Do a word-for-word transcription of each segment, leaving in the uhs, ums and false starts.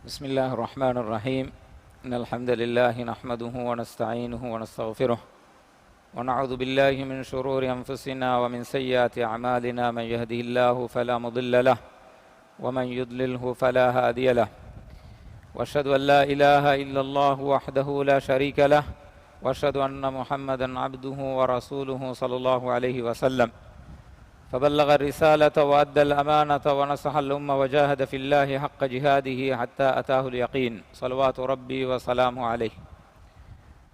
بسم الله الرحمن الرحيم. إن الحمد لله نحمده ونستعينه ونستغفره، ونعوذ بالله من شرور أنفسنا ومن سيئات أعمالنا. من يهده الله فلا مضل له، ومن يضلله فلا هادي له. وأشهد أن لا إله إلا الله وحده لا شريك له، وأشهد أن محمدا عبده ورسوله صلى الله عليه وسلم. فبلغ الرسالة وأدى الأمانة ونصح الأمة وجاهد في الله حق جهاده حتى أتاه اليقين. صلوات ربي وسلامه عليه.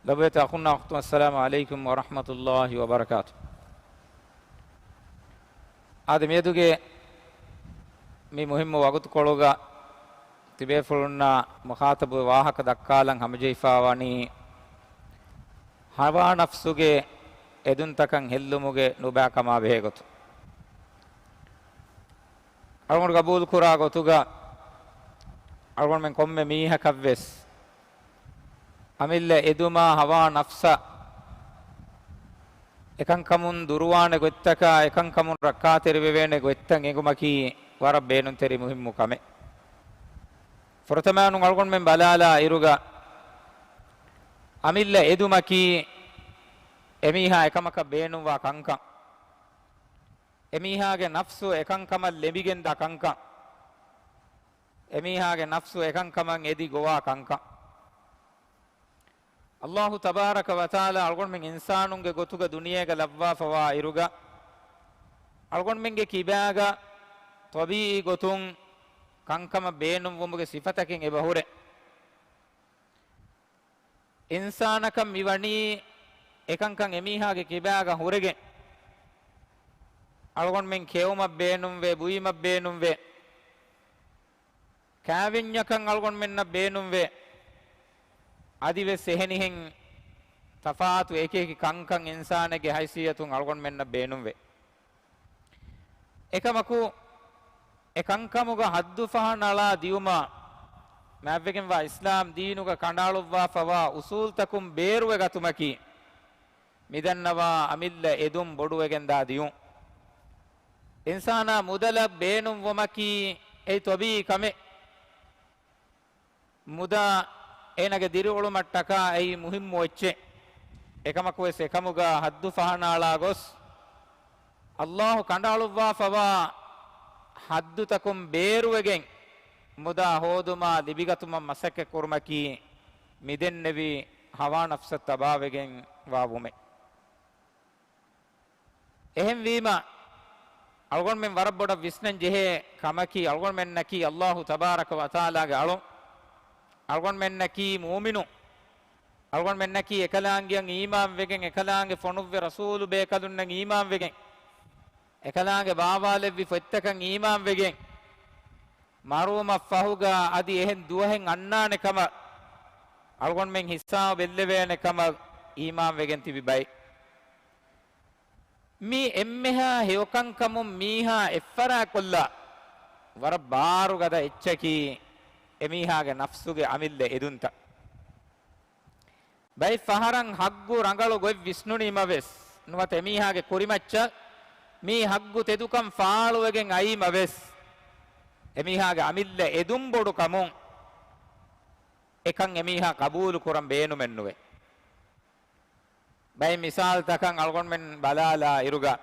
ލޮބުވެތި އަޚުންނާ އުޚްތުން، السلام عليكم ورحمة الله وبركاته. އާދެ، މިއަދުގެ މި މުހިއްމު ވަގުތުކޮޅުގަ ތިބޭފުޅުންނާ މުޚާޠަބުވެ ވާހަކަ ދައްކާލަން ހަމަޖެހިފާވަނީ، ހަވާ ނަފްސުގެ އެދުންތަކަށް ހެއްލުމުގެ ނުބައިކަމާ ބެހޭ ގޮތުން. އަޅުގަނޑު ގަބޫލުކުރާ ގޮތުގަ، އަޅުގަނޑުމެން ކޮންމެ މީހަކަށްވެސް އަމިއްލަ އެދުމާ ހަވާ ނަފްސަށް އެކަންކަމުން ދުރުވާނެ ގޮތްތަކާ، އެކަންކަމުން ރައްކާތެރިވެވޭނެ ގޮތްތައް އެނގުމަކީ ވަރަށް ބޭނުންތެރި މުހިއްމު ކަމެއް. ފުރަތަމައިނުން އަޅުގަނޑުމެން ބަލާލާ އިރުގަ، އަމިއްލަ އެދުމަކީ އެމީހާ އެކަމަކަށް ބޭނުންވާ ކަންކަން. އެމީހާގެ ނަފްސު އެކަންކަމަށް ލެނބިގެންދާ ކަންކަން. އެމީހާގެ ނަފްސު އެކަންކަމަށް އެދި ގޮވާ ކަންކަން. އައްލާހު ތަބާރަކަ ވަތަޢާލާ އަޅުގަނޑުމެން އިންސާނުންގެ ގޮތުގަ ދުނިޔޭގަ ލައްވާފަވާ އިރުގަ، އަޅުގަނޑުމެންގެ ކިބާގަ ޠަބީޢީ ގޮތުން ކަންކަމަށް ބޭނުންވުމުގެ ސިފަތަކެއް އެބަހުރޭ. އިންސާނަކަށް މިވަނީ އެކަންކަން އެމީހާގެ ކިބާގަ ހުރެގެން. އަޅުގަނޑުމެން ކެއުމަށް ބޭނުންވޭ، ބުއިމަށް ބޭނުންވޭ. ކާވެންޏަކަށް އަޅުގަނޑުމެންނަށް ބޭނުންވޭ. އަދިވެސް އެހެނިހެން ތަފާތު އެކިއެކި ކަންކަން އިންސާނެއްގެ ހައިސިއްޔަތުން އަޅުގަނޑުމެންނަށް ބޭނުންވޭ. އެކަމަކު، އެ ކަންކަމުގަ ހައްދު ފަހަނަޅާ ދިއުމާ، މާތްވެގެންވާ އިސްލާމް ދީނުގަ ކަނޑައަޅުއްވާފަވާ އުސޫލްތަކުން ބޭރުވެ ގަތުމަކީ، މިދަންނަވާ އަމިއްލަ އެދުން ބޮޑުވެގެންދާ ދިޔުން. އިންސާނާ މުދަލަށް ބޭނުންވުމަކީ އެއީ ޠަބީޢީ ކަމެއް. މުދާ އޭނާގެ ދިރިއުޅުމަށްޓަކާ އެއީ މުހިއްމު އެއްޗެއް. އެކަމަކުވެސް އެކަމުގަ ހައްދު ފަހަނައަޅާ ގޮސް، އައްލާހު ކަނޑައަޅުއްވާފަވާ ހައްދުތަކުން ބޭރުވެގެން މުދާ ހޯދުމާ ލިބިގަތުމަށް މަސައްކަތް ކުރުމަކީ މިދެންނެވި ހަވާ ނަފްސަށް ތަބާވެގެން ވާ ވުމެއް. އެހެންވީމަ، އަޅުގަނޑުމެން ވަރަށް ބޮޑަށް ވިސްނަން ޖެހޭ ކަމަކީ، އަޅުގަނޑުމެންނަކީ އައްލާހު ތަބާރަކަ ވަތަޢާލާގެ އަޅުން. އަޅުގަނޑުމެންނަކީ މުއުމިނުން. އަޅުގަނޑުމެންނަކީ އެކަލާނގެއަށް އީމާންވެގެން، އެކަލާނގެ ފޮނުއްވި ރަސޫލު ބޭކަލުންނަށް އީމާންވެގެން، އެކަލާނގެ ބާވާލެއްވި ފޮތްތަކަށް އީމާންވެގެން، މަރުވުމަށްފަހުގަ އަދި އެހެން ދުވަހެއް އަންނާނެ ކަމަށް، އަޅުގަނޑުމެން ހިސާބު ބެއްލެވޭނެ ކަމަށް އީމާންވެގެން ތިބި ބައެއް. މި އެންމެހާ ހެޔޮކަންކަމުން މީހާ އެއްފަރާތްކޮށްލާ ވަރަށް ބާރުގަދަ އެއްޗަކީ، އެމީހާގެ ނަފްސުގެ އަމިއްލަ އެދުންތައް. ބައެއް ފަހަރަށް ހައްގު ރަނގަޅު ގޮތް ވިސްނުނީމަވެސް، ނުވަތަ އެމީހާގެ ކުރިމައްޗަށް މީ ހައްގު ތެދުކަން ފާޅުވެގެން އައީމަވެސް، އެމީހާގެ އަމިއްލަ އެދުން ބޮޑުކަމުން އެކަން އެމީހާ ޤަބޫލު ކުރަން ބޭނުމެއްނުވޭ. ބައެއް މިސާލުތަކަށް އަޅުގަނޑުމެން ބަލާލާ އިރުގަ،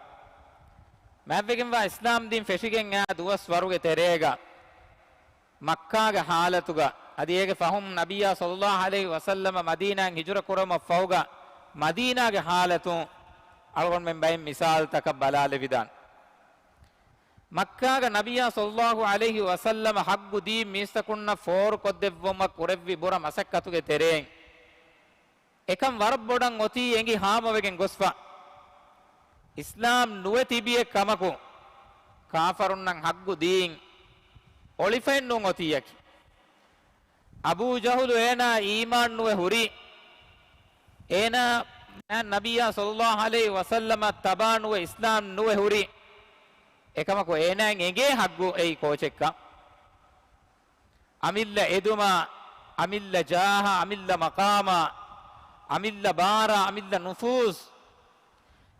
މާތްވެގެންވާ އިސްލާމް ދީން ފެށިގެން އާ ދުވަސް ވަރުގެ ތެރޭގަ، މައްކާގެ ޙާލަތުގަ، އަދި އޭގެ ފަހުން ނަބިއްޔާ ޞައްލައްލާހު ޢަލައިހި ވަސައްލަމަ މަދީނާއިން ހިޖުރަ ކުރެވުމަށްފަހުގަ، މަދީނާގެ ޙާލަތު އަޅުގަނޑުމެން ބައެއް މިސާލުތަކަށް ބަލާލެވިދާނެ. މައްކާގަ ނަބިއްޔާ ޞައްލައްލާހު ޢަލައިހި ވަސައްލަމަ ޙައްގު ދީން މީސްތަކުންނަށް ފޯރުކޮށްދެއްވުމަށް ކުރެއްވި ބުރަ މަސައްކަތުގެ ތެރެއިން، އެކަން ވަރަށް ބޮޑަށް އޮތީ އެނގި ހާމަވެގެން ގޮސްފަ. އިސްލާމް ނުވެ ތިބިއެއް ކަމަކު، ކާފަރުންނަށް ޙައްގު ދީން އޮޅިފައެއް ނޫން އޮތީއަކީ. އަބޫ ޖަހުލު އޭނާ އީމާން ނުވެ ހުރީ. އޭނާ ނަބިއްޔާ ޞައްލައްލާހު ޢަލައިހި ވަސައްލަމަށް ތަބާ ނުވެ އިސްލާމް ނުވެ ހުރީ. އެކަމަކު އޭނާއަށް އެނގޭ ޙައްގު އެއީ ކޯޗެއްކަން. އަމިއްލަ އެދުމާ، އަމިއްލަ ޖާހާ، އަމިއްލަ މަޤާމާ، އަމިއްލަ ބާރާ، އަމިއްލަ ނުފޫޒް،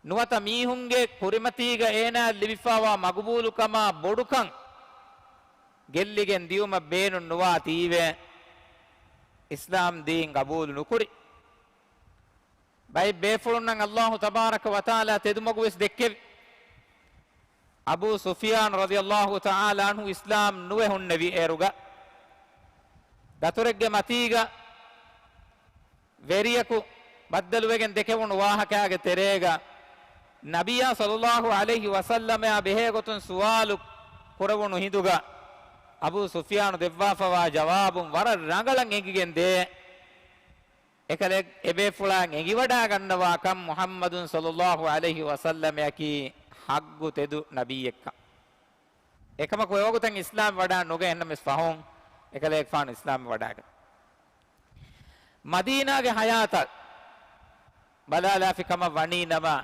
ނުވަތަ މީހުންގެ ކުރިމަތީގަ އޭނާއަށް ލިބިފާވާ މަގުބޫލުކަމާ ބޮޑުކަން، ގެއްލިގެން ދިޔުމަށް ބޭނުން ނުވާތީވެ، އިސްލާމް ދީން ގަބޫލު ނުކުރި. ބައެއް ބޭފުޅުންނަށް އައްލާހު ތަބާރަކަ ވަތަޢާލާ ތެދުމަގު ވެސް ދެއްކެވި. އަބޫ ސުފިޔާން ރަޟިޔައްލާހު ތަޢާލާ ޢަންހު އިސްލާމް ނުވެ ހުންނެވި އޭރުގަ، ދަތުރެއްގެ މަތީގަ ވެރިޔަކު ބައްދަލުވެގެން ދެކެވުނު ވާހަކައިގެ ތެރޭގަ، ނަބިއްޔާ ޞައްލައްލާހު ޢަލައިހި ވަސައްލަމައާ ބެހޭގޮތުން ސުވާލު ކުރެވުނު ހިނދުގަ، އަބޫ ސުފިޔާނު ދެއްވާފަވާ ޖަވާބުން ވަރަށް ރަނގަޅަށް އެނގިގެން ދޭ. އެކަލޭ އެބޭފުޅާ އެނގިވަޑާގަންނަވާކަން މުޙައްމަދު ޞައްލައްލާހު ޢަލައިހި ވަސައްލަމައަކީ ޙައްޤު ތެދު ނަބިއްޔެއްކަން. އެކަމަކު އެވަގުތަށް އިސްލާމް ވަޑާ ނުގެ އެހެންނަމަވެސް ފަހުން އެކަލޭގެފާނު އިސްލާމް ވަޑާގަން. މަދީނާގެ ޙަޔާތަށް ބަލާލާފި ކަމަށް ވަނީ ނަމަ،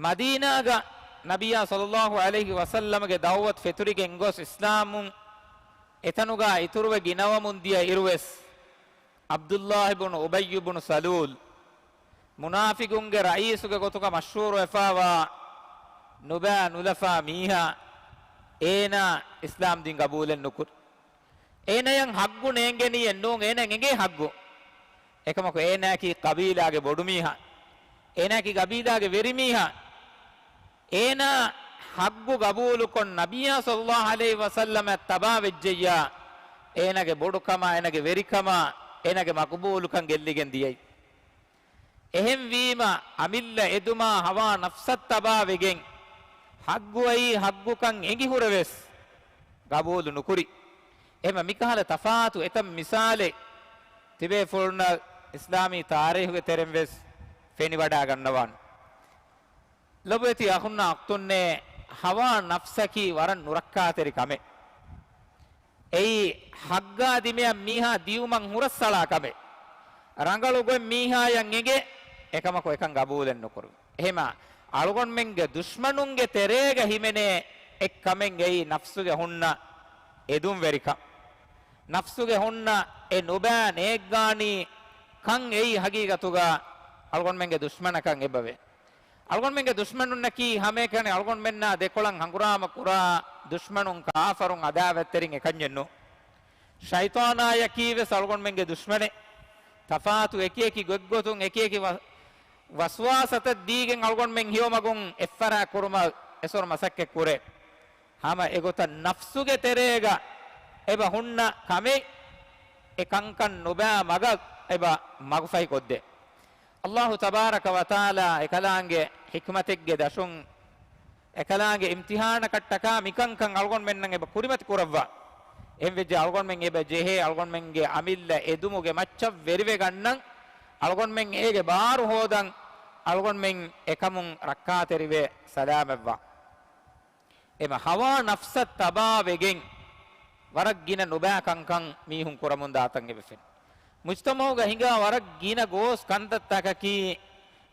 މަދީނާގަ ނަބިއްޔާ ޞައްލައްލާހު ޢަލައިހި ވަސައްލަމަގެ ދަޢުވަތު ފެތުރިގެން ގޮސް އިސްލާމުން އެތަނުގާ އިތުރުވެ ގިނަވަމުން ދިޔަ އިރުވެސް، ޢަބްދުއްލާހި ބުނު އުބައްޔު ބުނު ސަލޫލް، މުނާފިޤުންގެ ރައީސުގެ ގޮތުގަ މަޝްހޫރުވެފާވާ ނުބައި ނުލަފާ މީހާ، އޭނާ އިސްލާމް ދީން ގަބޫލެއް ނުކުރި. އޭނަޔަށް ޙައްޤު ނޭނގެނީއެއް ނޫން، އޭނައަށް އެނގޭ ޙައްޤު. އެކަމަކު އޭނާއަކީ ޤަބީލާގެ ބޮޑުމީހާ. އޭނާއަކީ ޤަބީލާގެ ވެރިމީހާ. އޭނާ ޙައްޤު ގަބޫލުކޮށް، ނަބިއްޔާ ޞައްލައްލާހު ޢަލައިހި ވަސައްލަމަށް ތަބާވެއްޖެއްޔާ، އޭނާގެ ބޮޑުކަމާ، އޭނާގެ ވެރިކަމާ، އޭނާގެ މަޤުބޫލުކަން ގެއްލިގެން ދިޔައީ. އެހެންވީމަ، އަމިއްލަ އެދުމާ ހަވާ ނަފްސަށް ތަބާވެގެން، ޙައްޤުއައީ ޙައްޤުކަން އެނގި ހުރެވެސް، ގަބޫލު ނުކުރި. އެހެންމަ މިކަހަލަ ތަފާތު އެތައް މިސާލެއް ތިބޭފުޅުންނަށް އިސްލާމީ ތާރީޚުގެ ތެރެން ވެސް ފެނިވަޑާގަންނަވާނެ. ލޮބުވެތި އަޚުންނާ އުޚްތުންނޭ، ހަވާ ނަފްސަކީ ވަރަށް ނުރައްކާތެރި ކަމެއް. އެއީ ޙައްޤާ ދިމެއަށް މީހާ ދިޔުމަށް ހުރަސްއަޅާ ކަމެއް. ރަނގަޅު ގޮތް މީހާޔަށް އެނގޭ، އެކަމަކު އެކަން ގަބޫލެއް ނުކުރުން. އެހެމަ އަޅުގަނޑުމެންގެ ދުޝްމަނުންގެ ތެރޭގަ ހިމެނޭ އެއްކަމެއް އެއީ ނަފްސުގެ ހުންނަ އެދުންވެރިކަން. ނަފްސުގެ ހުންނަ އެ ނުބައި ނޭއްގާނީ ކަން އެއީ ހަގީގަތުގަ އަޅުގަނޑުމެންގެ ދުޝްމަނަކަށް އެބަވޭ. އަޅުގަނޑުމެންގެ ދުޝްމަނުންނަކީ ހަމައެކަނި އަޅުގަނޑުމެންނާ ދެކޮޅަށް ހަނގުރާމަ ކުރާ ދުޝްމަނުން، ކާފަރުން، އަދާވަތްތެރިން އެކަންޏެއް ނޫން. ޝައިޠާނާޔަކީ ވެސް އަޅުގަނޑުމެންގެ ދުޝްމަނެއް. ތަފާތު އެކިއެކި ގޮތްގޮތުން އެކިއެކި ވަ-، ވަސްވާސަތައް ދީގެން އަޅުގަނޑުމެން ހެޔޮމަގުން އެއްފަރާތް ކުރުމަށް އެސޮރު މަސައްކަތް ކުރޭ. ހަމަ އެގޮތަށް ނަފްސުގެ ތެރޭގަ އެބަ ހުންނަ ކަމެއް، އެ ކަންކަން ނުބައި މަގަށް އެބަ މަގުފަހި ކޮށްދޭ. އައްލާހު ތަބާރަކަ ވަތަޢާލާ އެކަލާނގެ ޙިކްމަތެއްގެ ދަށުން، އެކަލާނގެ އިމްތިޙާނަކަށްޓަކާ މިކަންކަން އަޅުގަނޑުމެންނަށް އެބަ ކުރިމަތި ކުރައްވާ. އެހެންވެއްޖެ އަޅުގަނޑުމެން އެބަ ޖެހޭ އަޅުގަނޑުމެންގެ އަމިއްލަ އެދުމުގެ މައްޗަށް ވެރިވެގަންނަން، އަޅުގަނޑުމެން އޭގެ ބާރު ހޯދަން، އަޅުގަނޑުމެން އެކަމުން ރައްކާތެރިވެ ސަލާމަތްވާ. އެމަ ހަވާ ނަފްސަށް ތަބާވެގެން ވަރަށް ގިނަ ނުބައި ކަންކަން މީހުން ކުރަމުންދާތަން އެބަ ފެނޭ. މުޖްތަމަޢުގަ ހިނގާ ވަރަށް ގިނަ ގޯސް ކަންތައްތަކަކީ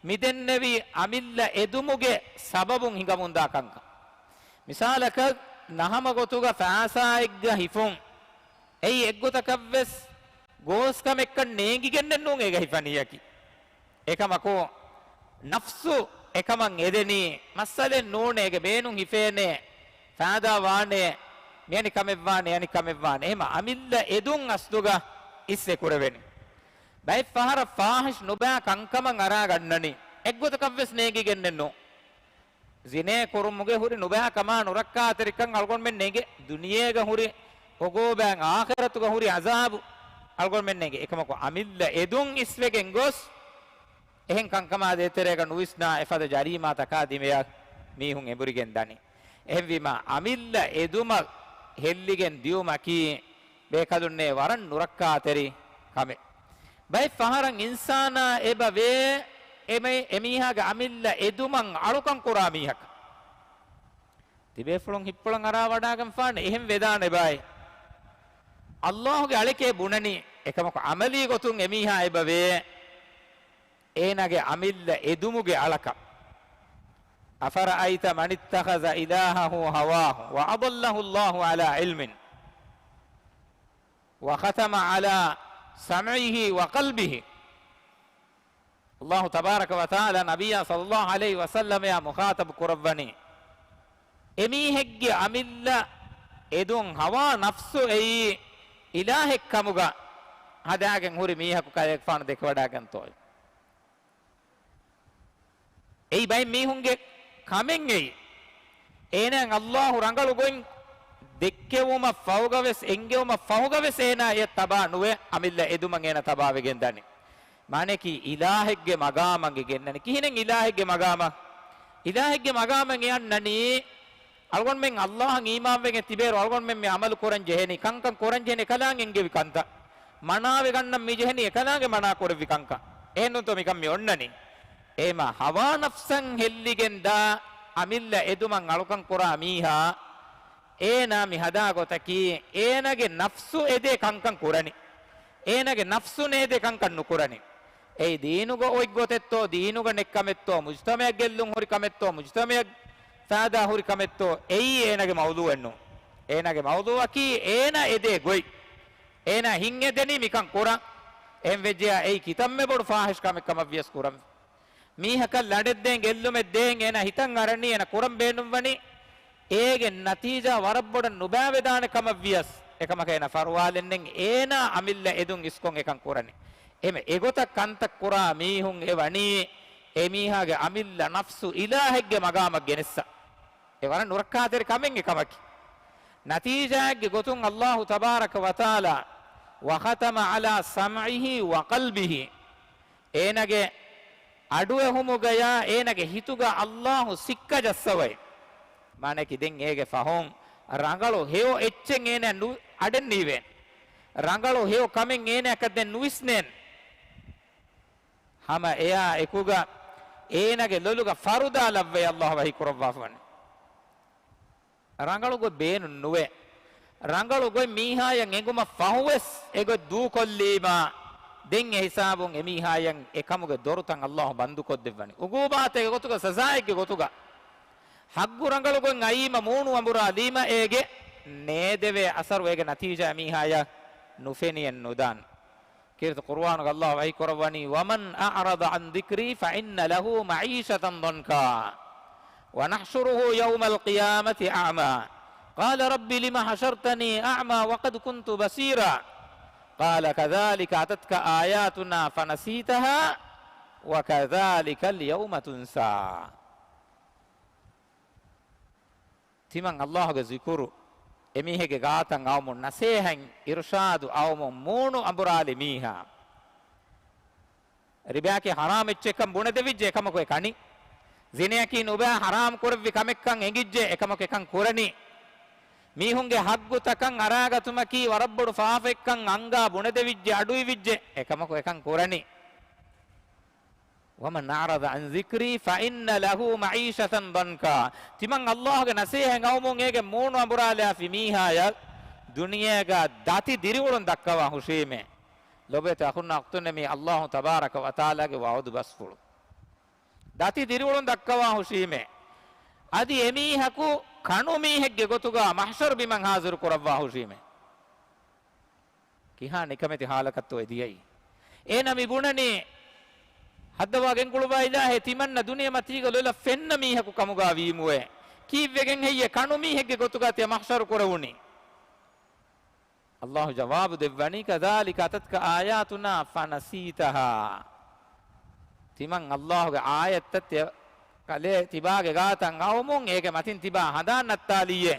މިދެންނެވި އަމިއްލަ އެދުމުގެ ސަބަބުން ހިނގަމުންދާ ކަންކަން. މިސާލަކަށް، ނަހަމަ ގޮތުގަ ފައިސާއެއްގަ ހިފުން، އެއީ އެއްގޮތަކަށްވެސް ގޯސްކަމެއްކަން ނޭނގިގެންނެއް ނޫން އޭގަ ހިފަނީއަކީ. އެކަމަކު، ނަފްސު އެކަމަށް އެދެނީ، މައްސަލައެއް ނޫނޭ، އޭގެ ބޭނުން ހިފޭނޭ، ފައިދާ ވާނޭ، މިއަނި ކަމެއްވާނޭ، އަނި ކަމެއްވާނޭ. އެހެމަ އަމިއްލަ އެދުން އަސްލުގަ އިސް އެކުރެވެނީ. ބައެއް ފަހަރަށް ފާޙިޝް ނުބައި ކަންކަމަށް އަރާގަންނަނީ، އެއްގޮތަކަށްވެސް ނޭނގިގެންނެއް ނޫން. ޒިނޭ ކުރުމުގެ ހުރި ނުބައި ކަމާ ނުރައްކާތެރިކަން އަޅުގަނޑުމެން ނޭނގޭ، ދުނިޔޭގަ ހުރި އުޤޫބާތް، އާޚިރަތުގަ ހުރި ޢަޛާބު އަޅުގަނޑުމެން ނޭނގޭ. އެކަމަކު އަމިއްލަ އެދުން އިސްވެގެން ގޮސް، އެހެން ކަންކަމާ ދޭތެރޭގަ ނުވިސްނާ އެފަދަ ޖަރީމާތަކާ ދިމެއަށް މީހުން އެނބުރިގެން ދަނީ. އެހެންވީމާ، އަމިއްލަ އެދުމަށް ހެއްލިގެން ދިޔުމަކީ، ބޭކަލުންނޭ ވަރަށް ނުރައްކާތެރި ކަމެއް. ބައެއް ފަހަރަށް އިންސާނާ އެބަ ވޭ، އެމެ-، އެމީހާގެ އަމިއްލަ އެދުމަށް އަޅުކަން ކުރާ މީހަކަށް. ތިބޭފުޅުން ހިތްޕުޅަށް އަރާ ވަޑާގެންފާނެ އެހެން ވެދާނެ ބާއި. އައްލާހުގެ އަޅެކޭ ބުނަނީ، އެކަމަކު އަމަލީ ގޮތުން އެމީހާ އެބަ ވޭ، އޭނާގެ އަމިއްލަ އެދުމުގެ އަޅަކަށް. أفرأيت من اتخذ إلهه هواه وأضله الله على علم وختم على سمعه وقلبه. އައްލާހު ތަބާރަކަ ވަތަޢާލާ ނަބިއްޔާ ޞައްލައްލާހު ޢަލައިހި ވަސައްލަމައާ މުޚާޠަބު ކުރައްވަނީ، އެމީހެއްގެ އަމިއްލަ އެދުން ހަވާ ނަފްސު އެއީ އިލާހެއް ކަމުގަ ހަދާގެން ހުރި މީހަކު ކަލޭގެފާނު ދެކެވަޑާގަންތޯ؟ އެއީ ބައެއް މީހުންގެ ކަމެއް އެއީ. އޭނާއަށް އައްލާހު ރަނގަޅު ގޮތް ދެއްކެވުމަށް ފަހުގަވެސް، އެންގެވުމަށް ފަހުގަވެސް އޭނާ އެޔަށް ތަބާ ނުވެ، އަމިއްލަ އެދުމަށް އޭނާ ތަބާވެގެން ދަނީ. މާނައަކީ އިލާހެއްގެ މަގާމަށް އެ ގެންނަނީ. ކިހިނެއް އިލާހެއްގެ މަގާމަށް؟ އިލާހެއްގެ މަގާމަށް އެ އަންނަނީ، އަޅުގަނޑުމެން އައްލާހަށް އީމާންވެގެން ތިބޭއިރު އަޅުގަނޑުމެން މި ޢަމަލު ކުރަން ޖެހެނީ، ކަންކަން ކުރަން ޖެހެނީ އެކަލާނގެ އެންގެވި ކަންތައް. މަނާވެގަންނަން މި ޖެހެނީ އެކަލާނގެ މަނާ ކުރެއްވި ކަންކަން. އެހެންނޫންތޯ މިކަން މި އޮންނަނީ؟ އެހެމަ ހަވާ ނަފްސަށް ހެއްލިގެން ދާ އަމިއްލަ އެދުމަށް އަޅުކަން ކުރާ މީހާ، އޭނާ މި ހަދާ ގޮތަކީ، އޭނާގެ ނަފްސު އެދޭ ކަންކަން ކުރަނީ. އޭނާގެ ނަފްސު ނޭދޭ ކަންކަން ނުކުރަނީ. އެއީ ދީނުގަ އޮތް ގޮތެއްތޯ، ދީނުގަ ނެއްކަމެއްތޯ، މުޖްތަމަޢަށް ގެއްލުން ހުރި ކަމެއްތޯ، މުޖްތަމަޢަށް ފައިދާ ހުރި ކަމެއްތޯ، އެއީ އޭނާގެ މައުޟޫޢެއް ނޫން. އޭނާގެ މައުޟޫޢަކީ އޭނާ އެދޭ ގޮތް. އޭނާ ހިތް އެދެނީ މިކަން ކުރަން. އެހެން ވެއްޖެޔާ އެއީ ކިތަންމެ ބޮޑު ފާޙިޝް ކަމެއް ކަމަށް ވިޔަސް ކުރަން. މީހަކަށް ލަނޑެއްދޭން، ގެއްލުމެއް ދޭން އޭނާ ހިތަށް އަރަނީ، އޭނާ ކުރަން ބޭނުންވަނީ، އޭގެ ނަތީޖާ ވަރަށް ބޮޑަށް ނުބައިވެދާނެ ކަމަށް ވިޔަސް، އެކަމަކަށް އޭނާ ފަރުވާލެއް ނެތް، އޭނާ އަމިއްލަ އެދުން އިސްކޮށް އެކަން ކުރަނީ. އެހެމަ އެގޮތަށް ކަންތައް ކުރާ މީހުން އެ ވަނީ، އެމީހާގެ އަމިއްލަ ނަފްސު އިލާހެއްގެ މަގާމަށް ގެނެއްސަ. އެ ވަރަށް ނުރައްކާތެރި ކަމެއް އެކަމަކީ. ނަތީޖާއެއްގެ ގޮތުން އައްލާހު ތަބާރަކަ ވަތަޢާލާ، وختم على سمعه وقلبه، އޭނާގެ އަޑުއެހުމުގަޔާ އޭނާގެ ހިތުގަ އައްލާހު ސިއްކަ ޖައްސަވައި. މާނައަކީ ދެން އޭގެ ފަހުން ރަނގަޅު ހެޔޮ އެއްޗެއް އޭނާ ނު-، އަޑެއް ނީވޭނެ. ރަނގަޅު ހެޔޮ ކަމެއް އޭނާއަކަށް ދެން ނުވިސްނޭނެ. ހަމަ އެއާ އެކުގަ އޭނާގެ ލޮލުގަ ފަރުދާ ލައްވައި އައްލާހު ވަޙީ ކުރައްވާފަ ވަނީ. ރަނގަޅު ގޮތް ބޭނުން ނުވޭ. ރަނގަޅު ގޮތް މީހާޔަށް އެނގުމަށް ފަހުވެސް އެގޮތް ދޫކޮށްލީމާ، ދެން އެ ހިސާބުން އެމީހާޔަށް އެކަމުގެ ދޮރުތައް އައްލާހު ބަންދުކޮށްދެއްވަނީ. އުގޫބާތެއްގެ ގޮތުގަ، ސަޒާއެއްގެ ގޮތުގަ. ހައްގު ރަނގަޅު ގޮތް އައީމަ މޫނު އަނބުރާލީމަ އޭގެ ނޭދެވޭ އަސަރު، އޭގެ ނަތީޖާ އެމީހާޔަށް ނުފެނިއެއް ނުދާން. ކީރިތި ޤުރުއާނުގަ އައްލާހު ވަޙީ ކުރައްވަނީ، ومن أعرض عن ذكري فإن له معيشة ضنكا ونحشره يوم القيامة أعمى قال رب لم حشرتني أعمى وقد كنت بصيرا قال كذلك أتتك آياتنا فنسيتها وكذلك اليوم تنسى. ތިމަން އައްލާހުގެ ޒިކުރު އެމީހެއްގެ ގާތަށް އައުމުން، ނަސޭހަތް އިރުޝާދު އައުމުން މޫނު އަނބުރާލި މީހާ، ރިބާއަކީ ޙަރާމް އެއްޗެއްކަން ބުނެދެވިއްޖެ، އެކަމަކު އެ ކަނީ. ޒިނައަކީ ނުބައި ޙަރާމް ކުރެއްވި ކަމެއްކަން އެނގިއްޖެ، އެކަމަކު އެކަން ކުރަނީ. މީހުންގެ ހައްގުތަކަށް އަރާގަތުމަކީ ވަރަށްބޮޑު ފާފައެއްކަން އަންގާ ބުނެދެވިއްޖެ، އަޑުއިވިއްޖެ، އެކަމަކު އެކަން ކުރަނީ. ومن أعرض عن ذكري فإن له معيشة ضنكا. ތިމަން އައްލާހުގެ ނަސޭހަތް އައުމުން އޭގެ މޫނު އަނބުރާލާފި މީހާޔަށް ދުނިޔޭގަ ދަތި ދިރިއުޅުން ދައްކަވާ ހުށީމޭ. ލޮބުވެތި އަޚުންނާ އުޚްތުންނޭ، މީ އައްލާހު ތަބާރަކަ ވަތަޢާލާގެ ވަޢުދު ބަސްފުޅު. ދަތި ދިރިއުޅުން ދައްކަވާ ހުށީމޭ. އަދި އެމީހަކު ކަނު މީހެއްގެ ގޮތުގަ މަޙްޝަރު ބިމަށް ޙާޟިރު ކުރައްވާ ހުށީމޭ. ކިހާ ނިކަމެތި ޙާލަކަށްތޯ އެ ދިޔައީ؟ އޭނަ މި ބުނަނީ، ހައްދަވާ ގެންގުޅުއްވާ އިލާހޭ، ތިމަންނަ ދުނިޔެ މަތީގަ ލޮލަށް ފެންނަ މީހަކު ކަމުގަ ވީމުއޭ. ކީއްވެގެން ހެއްޔޭ ކަނު މީހެއްގެ ގޮތުގަ ތިޔަ މަޙްޝަރު ކުރެވުނީ؟ އައްލާހު ޖަވާބު ދެއްވަނީ، كذلك أتتك آياتنا فنسيتها. ތިމަން އައްލާހުގެ އާޔަތްތައް ތި-، ކަލޭ ތިބާގެ ގާތަށް އައުމުން އޭގެ މަތިން ތިބާ ހަނދާން ނައްތާލިއޭ.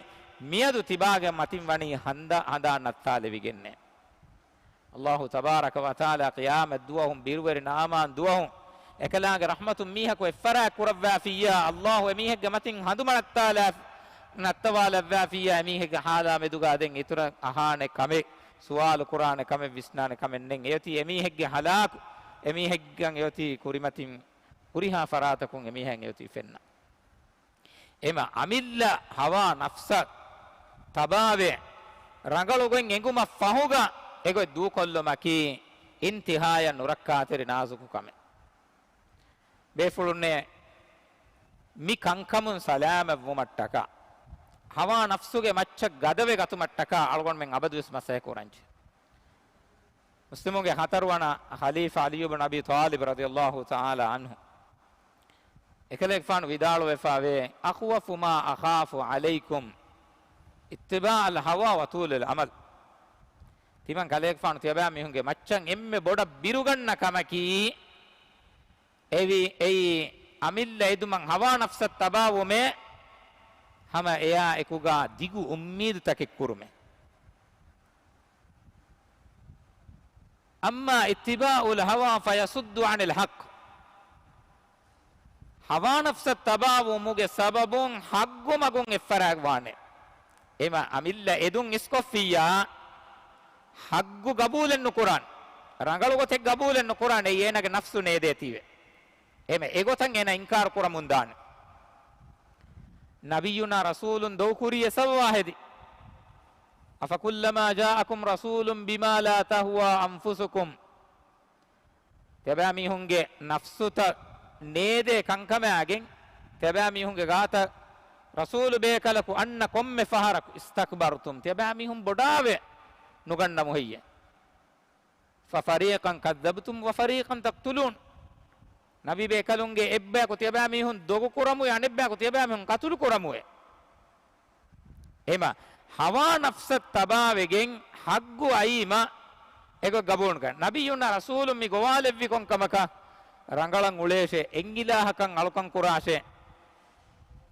މިއަދު ތިބާގެ މަތިން ވަނީ ހަނދާ-، ހަނދާން ނައްތާލެވިގެންނޭ. އައްލާހު ތަބާރަކަ ވަތަޢާލާ ޤިޔާމަތް ދުވަހުން، ބިރުވެރި ނާމާން ދުވަހުން، އެކަލާނގެ ރަޙްމަތުން މީހަކު އެއްފަރާތް ކުރައްވާފިއްޔާ، އައްލާހު އެމީހެއްގެ މަތިން ހަނދުމަނައްތާލާ-، ނައްތަވާލައްވާފިއްޔާ، އެމީހެއްގެ ޙާލާ މެދުގަ ދެން އިތުރަށް އަހާނެ ކަމެއް، ސުވާލު ކުރާނެ ކަމެއް، ވިސްނާނެ ކަމެއް ނެތް. އެއޮތީ އެމީހެއްގެ ހަލާކު، އެމީހެއްގަން އެއޮތީ ކުރިމަތިން ހުރިހާ ފަރާތަކުން އެމީހައިން އެއޮތީ ފެންނަ. އެމަ އަމިއްލަ ހަވާ ނަފްސަށް ތަބާވެ، ރަނގަޅު ގޮތް އެނގުމަށް ފަހުގަ އެގޮތް ދޫކޮށްލުމަކީ އިންތިހާޔަށް ނުރައްކާތެރި ނާޒުކު ކަމެއް. ބޭފުޅުންނޭ، މި ކަންކަމުން ސަލާމަތްވުމަށްޓަކާ، ހަވާ ނަފްސުގެ މައްޗަށް ގަދަވެ ގަތުމަށްޓަކާ އަޅުގަނޑުމެން އަބަދުވެސް މަސައްކަތް ކުރަންޖެ. މުސްލިމުންގެ ހަތަރުވަނަ ޚަލީފާ ޢަލީ ބުން އަބީ ޠާލިބް ރަޟިޔަﷲ ތަޢާލާ ޢަންހު، އެކަލޭގެފާނު ވިދާޅުވެފާވޭ، أخوف ما أخاف عليكم اتباع الهوى وطول الأمل. ތިމަން ކަލޭގެފާނު ތިޔަބައިމީހުންގެ މައްޗަށް އެންމެ ބޮޑަށް ބިރުގަންނަ ކަމަކީ، އެވި، އެއީ އަމިއްލަ އެދުމަށް ހަވާ ނަފްސަށް ތަބާވުމޭ، ހަމަ އެޔާ އެކުގާ ދިގު އުއްމީދުތަކެއް ކުރުމޭ. أما اتباع الهوى فيصد عن الحق. ހަވާ ނަފްސަށް ތަބާވުމުގެ ސަބަބުން ޙައްޤު މަގުން އެއްފަރާތްވާނެ. އެމަ އަމިއްލަ އެދުން އިސްކޮށްފިއްޔާ، ޙައްޤު ގަބޫލެއް ނުކުރާނެ. ރަނގަޅު ގޮތެއް ގަބޫލެއް ނުކުރާނެ. އެއީ އޭނާގެ ނަފްސު ނޭދޭތީވެ. އެމަ އެގޮތަށް އޭނާ އިންކާރު ކުރަމުން ދާނެ. ނަބިއްޔުނާ ރަސޫލުން ދޮގުކުރީ އެސަބަބާ ހެދި. أفكلما جاءكم رسول بما لا تهوى أنفسكم. ތިޔަބައިމީހުންގެ ނަފްސުތައް ނޭދޭ ކަންކަމާގެން، ތިޔަބައިމީހުންގެ ގާތަށް ރަސޫލު ބޭކަލަކު އަންނަ ކޮންމެ ފަހަރަކު، استكبرتم، ތިޔަބައިމީހުން ބޮޑާވެ ނުގަންނަމު ހެއްޔޭ؟ ففريقا كذبتم وفريقا تقتلون. ނަބީ ބޭކަލުންގެ އެއްބަޔަކު ތިޔަބައިމީހުން ދޮގު ކުރަމުއޭ، އަނެއްބަޔަކު ތިޔަބައިމީހުން ޤަތުލު ކުރަމުއޭ. އެމަ ހަވާ ނަފްސަށް ތަބާވެގެން ޙައްޤު އައީމަ އެގޮތް ގަބޫލުކަން. ނަބިއްޔުންނާ ރަސޫލުން މި ގޮވާލެއްވި ކޮންކަމަކަށް؟ ރަނގަޅަށް އުޅޭށޭ، އެއްއިލާހަކަށް އަޅުކަން ކުރާށޭ،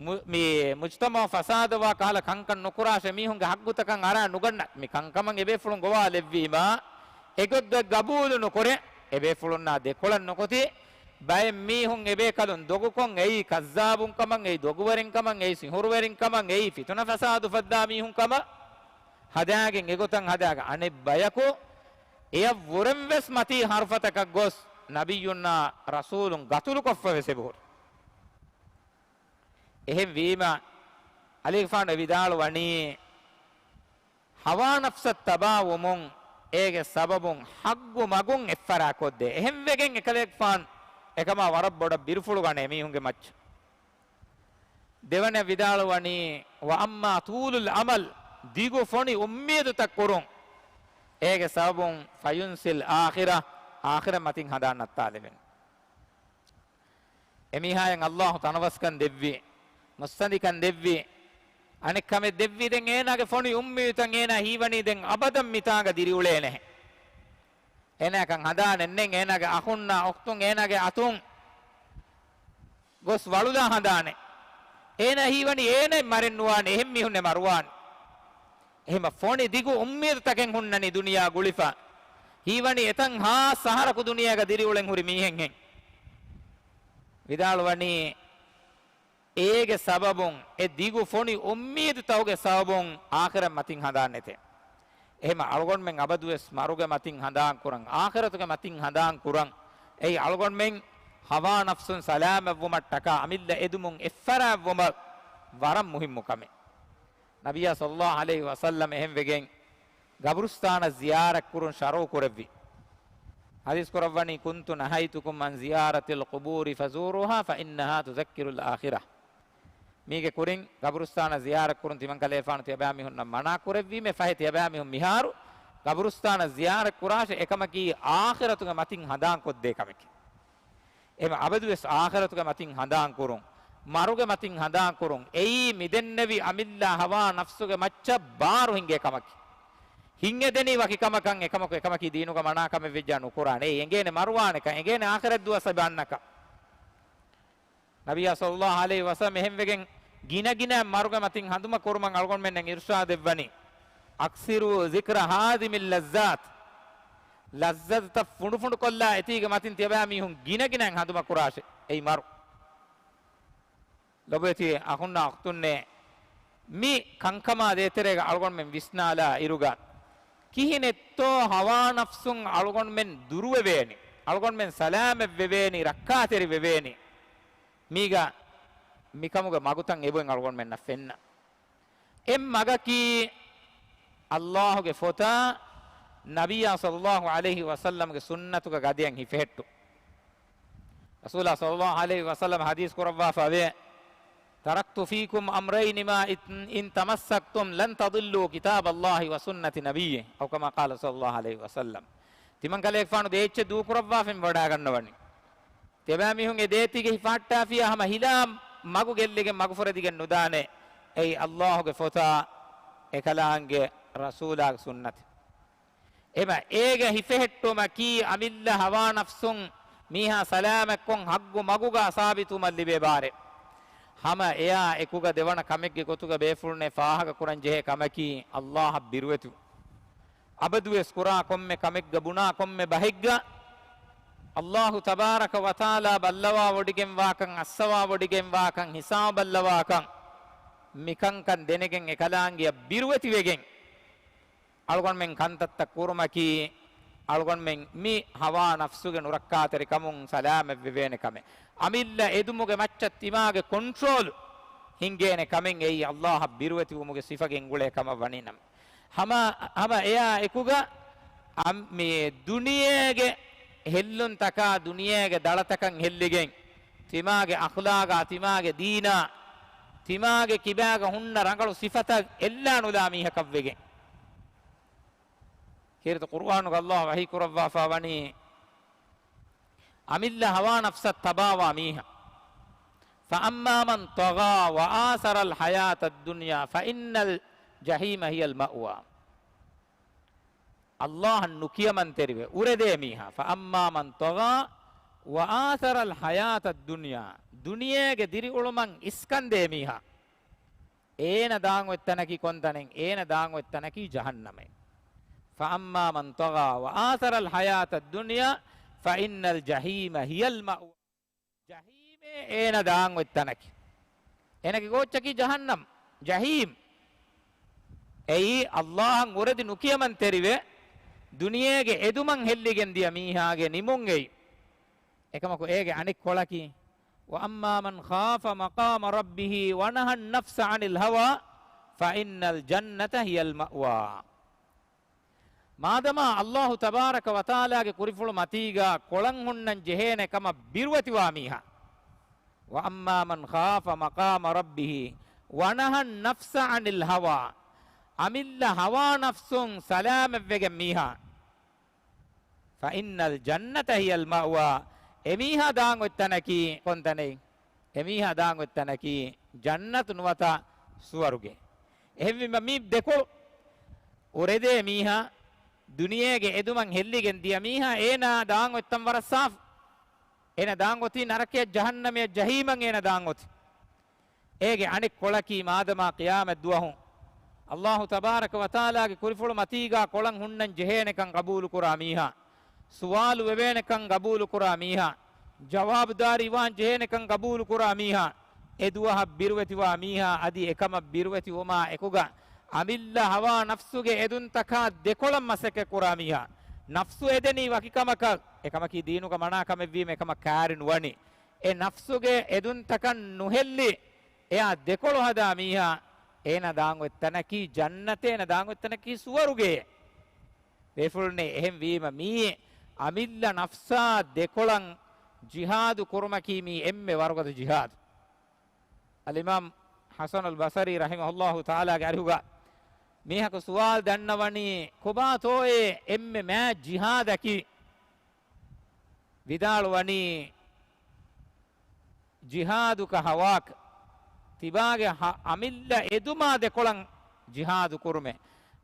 މު-، މި މުޖްތަމަޢު ފަސާދަވާ ކަހަލަ ކަންކަން ނުކުރާށޭ، މީހުންގެ ޙައްޤުތަކަށް އަރާ ނުގަންނަ މި ކަންކަމަށް އެބޭފުޅުން ގޮވާލެއްވީމާ، އެގޮތްގޮތް ގަބޫލު ނުކުރޭ، އެބޭފުޅުންނާ ދެކޮޅަށް ނުކުތި، ބައެއް މީހުން އެބޭކަލުން ދޮގުކޮށް، އެއީ ކައްޒާބުން ކަމަށް، އެއީ ދޮގުވެރިން ކަމަށް، އެއީ ސިހުރުވެރިން ކަމަށް، އެއީ ފިތުނަ ފަސާދު ފައްދާ މީހުން ކަމަށް ހަދާގެން އެގޮތަށް ހަދާގެން އަނެއް ބަޔަކު އެޔަށް ވުރެން ވެސް މަތީ ހަރުފަތަކަށް ގޮސް ނަބިއްޔުންނާ ރަސޫލުން ގަތުލުކޮށްފަ ވެސް އެބަހުރި. އެހެން ވީމަ، އަލީގެފާނު ވިދާޅުވަނީ، ހަވާ ނަފްސަށް ތަބާވުމުން އޭގެ ސަބަބުން ޙައްޤު މަގުން އެއްފަރާތްކޮށްދޭ. އެހެންވެގެން އެކަލޭގެފާނު އެކަމާ ވަރަށް ބޮޑަށް ބިރުފުޅު ގަނޭ މީހުންގެ މައްޗަށް. ދެވަނަ ވިދާޅުވަނީ، وأما طول الأمل، ދިގު ފޮނި އުއްމީދުތައް ކުރުން، އޭގެ ސަބަބުން فينسي الآخرة، އާޚިރަތް މަތިން ހަނދާން ނައްތާލެވެން. އެމީހާޔަށް ﷲ ތަނަވަސްކަން ދެއްވި، މުއްސަނދިކަން ދެއްވި، އަނެއްކަމެއް ދެއްވީ، ދެން އޭނާގެ ފޮނި އުއްމީދުތައް އޭނާ ހީވަނީ ދެން އަބަދަށް މިތާނގަ ދިރިއުޅޭނެހެން. އޭނާއަކަށް ހަނދާނެއް ނެތް، އޭނާގެ އަޚުންނާ އުޚްތުން އޭނާގެ އަތުން ގޮސް ވަޅުލާ ހަނދާނެ. އޭނާ ހީވަނީ އޭނައެއް މަރެއް ނުވާނެ، އެހެން މީހުންނެއް މަރުވާނެ. އެހެމަ ފޮނި ދިގު އުއްމީދުތަކެއް ހުންނަނީ ދުނިޔާ ގުޅިފަ. ހީވަނީ އެތަން ހާސް އަހަރަކު ދުނިޔޭގަ ދިރިއުޅެން ހުރި މީހެއްހެން. ވިދާޅުވަނީ، އޭގެ ސަބަބުން، އެ ދިގު ފޮނި އުއްމީދުތަކުގެ ސަބަބުން އާޚިރަތް މަތިން ހަނދާން ނެތޭ. އެހެމަ އަޅުގަނޑުމެން އަބަދުވެސް މަރުގެ މަތިން ހަނދާން ކުރަން، އާޚިރަތުގެ މަތިން ހަނދާން ކުރަން. އެއީ އަޅުގަނޑުމެން ހަވާ ނަފްސުން ސަލާމަތްވުމަށްޓަކާ އަމިއްލަ އެދުމުން އެއްފަރާތްވުމަށް ވަރަށް މުހިއްމު ކަމެއް. ނަބިއްޔާ ޞައްލައްލާހު ޢަލައިހި ވަސައްލަމް އެހެންވެގެން ގަބުރުސްތާނަށް ޒިޔާރަތް ކުރުން ޝަރުޢު ކުރެއްވި. ޙަދީޘް ކުރައްވަނީ، كنت نهيتكم عن زيارة القبور فزوروها فإنها تذكر الآخرة. މީގެ ކުރިން ގަބުރުސްތާނަށް ޒިޔާރަތް ކުރުން ތިމަން ކަލޭފާނު ތިޔަބައިމީހުންނަށް މަނާ ކުރެއްވީމޭ، ފަހެ ތިޔަބައިމީހުން މިހާރު ގަބުރުސްތާނަށް ޒިޔާރަތް ކުރާށޭ، އެކަމަކީ އާޚިރަތުގެ މަތިން ހަނދާން ކޮށްދޭ ކަމެކޭ. އެހެމަ އަބަދުވެސް އާޚިރަތުގެ މަތިން ހަނދާން ކުރުން، މަރުގެ މަތިން ހަނދާން ކުރުން، އެއީ މިދެންނެވި އަމިއްލަ ހަވާ ނަފްސުގެ މައްޗަށް ބާރު ހިނގޭ ކަމަކީ. ހިނގެދެނީ ވަކި ކަމަކަށް، އެކަމަކު އެކަމަކީ ދީނުގަ މަނާ ކަމެއް ވެއްޖާ ނުކުރާނެ. އެއީ އެނގޭނެ މަރުވާނެކަން، އެނގޭނެ އާޚިރަތް ދުވަސް އެބަ އަންނަކަން. ނަބިއްޔާ ޞައްލައްލާހު ޢަލައިހި ވަސައްލަމް އެހެންވެގެން ގިނަ ގިނަ މަރުގެ މަތިން ހަނދުމަ ކުރުމަށް އަޅުގަނޑުމެންނަށް އިރުޝާދެއްވަނީ، أكثروا ذكر هاذم اللذات. ލައްޒަތުތައް ފުނޑުފުނޑުކޮށްލާ އެތީގެ މަތިން ތިޔަބައިމީހުން ގިނަގިނައިން ހަނދުމަކުރާށޭ. އެއީ މަރު. ލޮބުވެތި އަޚުންނާ އުޚްތުންނޭ، މި ކަންކަމާ ދޭތެރޭގަ އަޅުގަނޑުމެން ވިސްނާލާ އިރުގަ، ކިހިނެއްތޯ ހަވާ ނަފްސުން އަޅުގަނޑުމެން ދުރުވެވޭނީ، އަޅުގަނޑުމެން ސަލާމަތްވެވޭނީ، ރައްކާތެރިވެވޭނީ. މީގަ މިކަމުގެ މަގުތައް އެބައިން އަޅުގަނޑުމެންނަށް ފެންނަ. އެއް މަގަކީ، ﷲ ގެ ފޮތާ ނަބިއްޔާ ޞައްލައްލާހު ޢަލައިހި ވަސައްލަމްގެ ސުންނަތުގެ ގަދައަށް ހިފެހެއްޓުން. ރަސޫލާ ޞައްލައްލާހު ޢަލައިހި ވަސައްލަމް ޙަދީޘް ކުރައްވާފަވޭ، تركت فيكم أمرين ما إن تمسكتم لن تضلوا كتاب الله وسنة نبيه، أو كما قال صلى الله عليه وسلم. ތިމަން ކަލޭގެފާނު ދޭއްޗެއް ދޫކުރައްވާފައި ވަޑައިގަންނަވަނީ. ތިޔަބައިމީހުން އެ ދޭތީގަ ހިފަހައްޓާފިއްޔާ ހަމަ ހިލާ މަގު ގެއްލިގެން މަގުފުރެދިގެން ނުދާނެ. އެއީ ﷲ ގެ ފޮތާ އެކަލާނގެ ރަސޫލާގެ ސުންނަތެއް. އެމަ އޭގެ ހިފެހެއްޓުމަކީ އަމިއްލަ ހަވާ ނަފްސުން މީހާ ސަލާމަތްކޮށް ޙައްޤު މަގުގަ ސާބިތުވުމަށް ލިބޭ ބާރެއް. ހަމަ އެއާ އެކުގަ ދެވަނަ ކަމެއްގެ ގޮތުގަ ބޭފުޅުންނެއް ފާހަގަކުރަން ޖެހޭ ކަމަކީ އައްލާހަށް ބިރުވެތިވުން. އަބަދުވެސް ކުރާ ކޮންމެ ކަމެއްގަ ބުނާ ކޮންމެ ބަހެއްގަ އައްލާހު ތަބާރަކަ ވަތަޢާލާ ބައްލަވާވޮޑިގެންވާކަން، އައްސަވާވޮޑިގެންވާކަން، ހިސާބު ބައްލަވާކަން، މިކަންކަން ދެނެގެން އެކަލާނގެއަށް ބިރުވެތިވެގެން އަޅުގަނޑުމެން ކަންތައްތައް ކުރުމަކީ، އަޅުގަނޑުމެން މި ހަވާ ނަފްސުގެ ނުރައްކާތެރިކަމުން ސަލާމަތްވެވޭނެ ކަމެއް. އަމިއްލަ އެދުމުގެ މައްޗަށް ތިމާގެ ކޮންޓްރޯލް ހިންގޭނެ ކަމެއް އެއީ އައްލާހަށް ބިރުވެތިވުމުގެ ސިފަގެ އެނގުޅޭ ކަމަށް ވަނީ ނަމަ. ހަމަ، ހަމަ އެއާ އެކުގަ އަ، މި ދުނިޔޭގެ ހެއްލުންތަކާ، ދުނިޔޭގެ ދަޅަތަކަށް ހެއްލިގެން، ތިމާގެ އަޚްލާގާ، ތިމާގެ ދީނާ، ތިމާގެ ކިބާގަ ހުންނަ ރަނގަޅު ސިފަތައް އެއްލާނުލާ މީހަކަށްވެގެން. ކީރިތި ޤުރުއާނުގަ އައްލާހު ވަޙީ ކުރައްވާފާ ވަނީ، އަމިއްލަ ހަވާ ނަފްސަށް ތަބާވާ މީހާ. فَأَمَّا مَنْ طَغَىٰ وَآثَرَ الْحَيَاةَ الدُّنْيَا فَإِنَّ الْجَحِيمَ هِيَ الْمَأْوَىٰ. އައްލާހަށް ނުކިޔަމަންތެރިވެ އުރެދޭ މީހާ. فَأَمَّا مَنْ طَغَىٰ وَآثَرَ الْحَيَاةَ الدُّنْيَا. ދުނިޔޭގެ ދިރިއުޅުމަށް އިސްކަންދޭ މީހާ. އޭނަ ދާން އޮތް ތަނަކީ ކޮން ތަނެއް؟ އޭނަ ދާން އޮތް ތަނަކީ ޖަހަންނަމެއް. فَأَمَّا مَنْ طَغَىٰ وَآثَرَ الْحَيَاةَ الدُّنْيَا فَإِنَّ الْجَحِيمَ هِيَ الْمَأْوَىٰ. ޖަހީމޭ އޭނަ ދާން އޮތް ތަނަކީ. އޭނަގެ ގޯއްޗަކީ ޖަހަންނަމް، ޖަހީމް. އެއީ އައްލާހަށް އުރެދި ނުކިޔަމަންތެރިވެ، ދުނިޔޭގެ އެދުމަށް ހެއްލިގެން ދިޔަ މީހާގެ ނިމުން އެއީ. އެކަމަކު އޭގެ އަނެއް ކޮޅަކީ، وَأَمَّا مَنْ خَافَ مَقَامَ رَبِّهِ وَنَهَى النَّفْسَ عَنِ الْهَوَىٰ فَإِنَّ الْجَنَّةَ هِيَ الْمَأْوَىٰ. މާދަމާ އައްލާހު ތަބާރަކަ ވަތަޢާލާގެ ކުރިފުޅު މަތީގާ ކޮޅަށް ހުންނަން ޖެހޭނެ ކަމަށް ބިރުވެތިވާ މީހާ، وَأَمَّا مَنْ خَافَ مَقَامَ رَبِّهِ وَنَهَى النَّفْسَ عَنِ الْهَوَىٰ، އަމިއްލަ ހަވާ ނަފްސުން ސަލާމަތްވެގެން މީހާ، فَإِنَّ الْجَنَّةَ هِيَ الْمَأْوَىٰ، އެމީހާ ދާން އޮތް ތަނަކީ ކޮން ތަނެއް؟ އެމީހާ ދާން އޮތް ތަނަކީ ޖަންނަތު ނުވަތަ ސުވަރުގެ. އެހެންވީމަ މި ދެކޮޅު އުރެދޭ މީހާ، ދުނިޔޭގެ އެދުމަށް ހެއްލިގެން ދިޔަ މީހާ، އޭނާ ދާން އޮތްތަން ވަރަށް ސާފު. އޭނަ ދާން އޮތީ ނަރަކަޔަށް، ޖަހަންނަމަޔަށް، ޖަހީމަށް އޭނަ ދާން އޮތީ. އޭގެ އަނެއް ކޮޅަކީ، މާދަމާ ޤިޔާމަތް ދުވަހު އައްލާހު ތަބާރަކަ ވަތަޢާލާގެ ކުރިފުޅު މަތީގާ ކޮޅަށް ހުންނަން ޖެހޭނެކަން ޤަބޫލުކުރާ މީހާ، ސުވާލު ވެވޭނެކަން ޤަބޫލުކުރާ މީހާ، ޖަވާބުދާރީވާން ޖެހޭނެކަން ޤަބޫލުކުރާ މީހާ، އެ ދުވަހަށް ބިރުވެތިވާ މީހާ، އަދި އެކަމަށް ބިރުވެތިވުމާ އެކުގަ އަމިއްލަ ހަވާ ނަފްސުގެ އެދުންތަކާ ދެކޮޅަށް މަސައްކަތް ކުރާ މީހާ، ނަފްސު އެދެނީ ވަކި ކަމަކަށް، އެކަމަކީ ދީނުގަ މަނާ ކަމެއްވީމަ އެކަމަށް ކާރި ނުވަނީ. އެ ނަފްސުގެ އެދުންތަކަށް ނުހެއްލި، އެއާ ދެކޮޅު ހަދާ މީހާ، އޭނަ ދާން އޮތް ތަނަކީ ޖަންނަތޭ، އޭނަ ދާން އޮތް ތަނަކީ ސުވަރުގެ. ބޭފުޅުންނޭ، އެހެން ވީމަ މީ އަމިއްލަ ނަފްސާ ދެކޮޅަށް ޖިހާދު ކުރުމަކީ މީ އެންމެ ވަރުގަދަ ޖިހާދު. އަލްއިމާމް ޙަސަނުލް ބަޞަރީ ރަޙިމަހުﷲ ތަޢާލާގެ އަރިހުގަ މީހަކު ސުވާލު ދަންނަވަނީ، ކޮބާތޯއޭ އެންމެ މާތް ޖިހާދަކީ؟ ވިދާޅުވަނީ، ޖިހާދުކަ ހަވާކަ، ތިބާގެ ހަ-، އަމިއްލަ އެދުމާ ދެކޮޅަށް ޖިހާދު ކުރުމެ،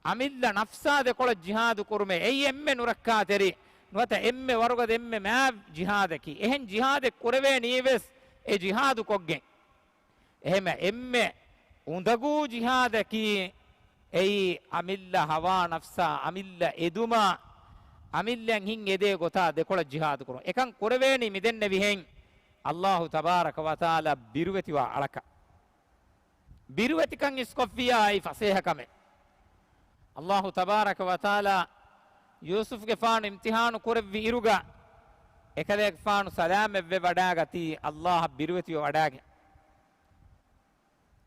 އަމިއްލަ ނަފްސާ ދެކޮޅަށް ޖިހާދު ކުރުމެ، އެއީ އެންމެ ނުރައްކާތެރި، ނުވަތަ އެންމެ ވަރުގަދަ އެންމެ މާތް ޖިހާދަކީ. އެހެން ޖިހާދެއް ކުރެވޭނީވެސް އެ ޖިހާދު ކޮށްގެން. އެހެމަ އެންމެ އުނދަގޫ ޖިހާދަކީ އެއީ އަމިއްލަ ހަވާ ނަފްސާ، އަމިއްލަ އެދުމާ، އަމިއްލައަށް ހިތް އެދޭ ގޮތާ ދެކޮޅަށް ޖިހާދު ކުރުން. އެކަން ކުރެވޭނީ މިދެންނެވިހެން އައްލާހު ތަބާރަކަ ވަތަޢާލާ ބިރުވެތިވާ އަޅަކަށް. ބިރުވެތިކަން އިސްކޮށްފިއްޔާ އެއީ ފަސޭހަ ކަމެއް. އައްލާހު ތަބާރަކަ ވަތަޢާލާ ޔޫސުފްގެފާނު އިމްތިޙާނު ކުރެއްވި އިރުގަ، އެކަލޭގެފާނު ސަލާމަތްވެ ވަޑާގަތީ އައްލާހަށް ބިރުވެތިވެ ވަޑާގެން.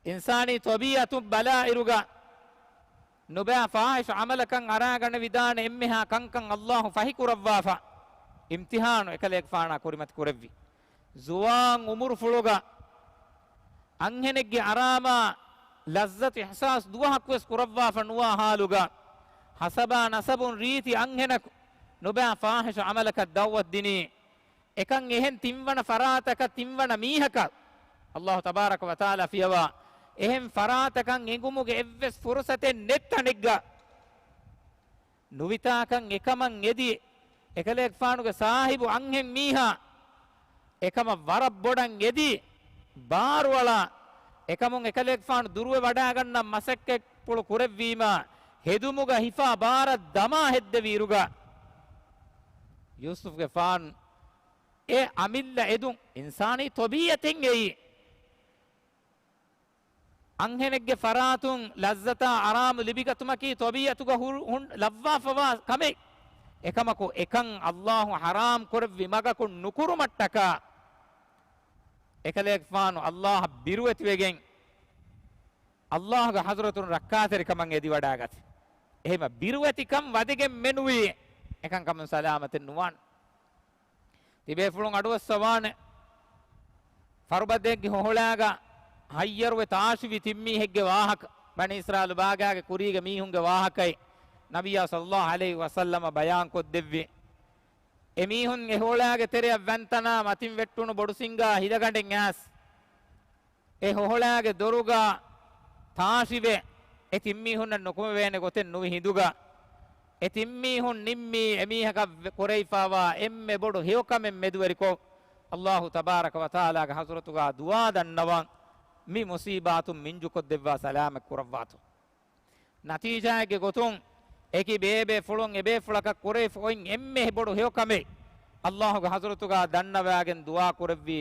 އިންސާނީ ޠަބީޢަތުން ބަލާ އިރުގަ، ނުބައި ފާޙިޝް ޢަމަލަކަށް އަރާގަނެވިދާނެ އެންމެހާ ކަންކަން އައްލާހު ފަހިކުރައްވާފަ، އިމްތިޙާނު އެކަލޭގެފާނާ ކުރިމަތި ކުރެއްވި. ޒުވާން އުމުރުފުޅުގަ އަންހެނެއްގެ އަރާމާ ލައްޒަތު އިޙްސާސް ދުވަހަކުވެސް ކުރައްވާފަ ނުވާ ޙާލުގަ، ހަސަބާ ނަސަބުން ރީތި އަންހެނަކު ނުބައި ފާޙިޝް ޢަމަލަކަށް ދަޢުވަތު ދިނީ. އެކަން އެހެން ތިންވަނަ ފަރާތަކަށް ތިންވަނަ މީހަކަށް އައްލާހު ތަބާރަކަ ވަތަޢާލާ ފިޔަވާ އެހެން ފަރާތަކަށް އެނގުމުގެ އެއްވެސް ފުރުސަތެއް ނެތް ތަނެއްގަ ނުވިތާކަން އެކަމަށް އެދި، އެކަލޭގެފާނުގެ ސާހިބު އަންހެން މީހާ އެކަމަށް ވަރަށް ބޮޑަށް އެދި، ބާރުއަޅާ، އެކަމުން އެކަލޭގެފާނު ދުރުވެ ވަޑާގަންނަ މަސައްކަތްޕުޅު ކުރެއްވީމާ، ހެދުމުގަ ހިފާ ބާރަށް ދަމާ ހެއްދެވި އިރުގަ، ޔޫސުފްގެފާނު އެ އަމިއްލަ އެދުން އިންސާނީ ތޮބީއަތެއް އެއީ. އަންހެނެއްގެ ފަރާތުން ލައްޒަތާ އަރާމު ލިބިގަތުމަކީ ތޮބީއަތުގަ ހުރު-، ހުން-، ލައްވާފަވާ ކަމެއް. އެކަމަކު އެކަން އައްލާހު ޙަރާމް ކުރެއްވި މަގަކުން ނުކުރުމަށްޓަކާ، އެކަލޭގެފާނު އައްލާހަށް ބިރުވެތިވެގެން، އައްލާހުގެ ޙަޟްރަތުން ރައްކާތެރިކަމަށް އެދިވަޑާގަތި. އެހެމަ ބިރުވެތިކަން ވަދެގެން މެނުވީ އެކަންކަމުން ސަލާމަތެއް ނުވާނެ. ތިބޭފުޅުން އަޑުއައްސަވާނެ. ފަރުބަދައެއްގެ ހޮހޮޅާގަ ހައްޔަރުވެ ތާށިވި ތިން މީހެއްގެ ވާހަކަ، ބަނީ އިސްރާއީލު ބާގާގެ ކުރީގެ މީހުންގެ ވާހަކައެއް ނަބިއްޔާ ޞައްލައްލާހު ޢަލައިހި ވަސައްލަމަ ބަޔާންކޮށްދެއްވި. އެ މީހުން އެ ހޮޅާގެ ތެރެއަށް ވަންތަނާ މަތިން ވެއްޓުނު ބޮޑު ސިންގާ ހިލަގަނޑެއް އައިސް، އެ ހޮހޮޅާގެ ދޮރުގަ ތާށިވެ، އެ ތިން މީހުންނަށް ނުކުމެވޭނެ ގޮތެއް ނުވި ހިނދުގަ، އެ ތިން މީހުން ނިންމީ އެ މީހަކަށް ވެ-، ކުރެވިފާވާ އެންމެ ބޮޑު ހެޔޮކަމެއް މެދުވެރިކޮށް، އައްލާހު ތަބާރަކަ ވަތަޢާލާގެ ޙަޟްރަތުގަ ދުޢާ ދަންނަވަން، މި މުޞީބާތުން މިންޖުކޮށްދެއްވާ ސަލާމަތް ކުރައްވާތޯ. ނަތީޖާއެއްގެ ގޮތުން، އެކި ބޭބޭފުޅުން އެބޭފުޅަކަށް ކުރެވިފަ އޮތް އެންމެ ބޮޑު ހެޔޮކަމެއް، އައްލާހުގެ ޙަޟްރަތުގަ ދަންނަވާގެން ދުޢާ ކުރެއްވި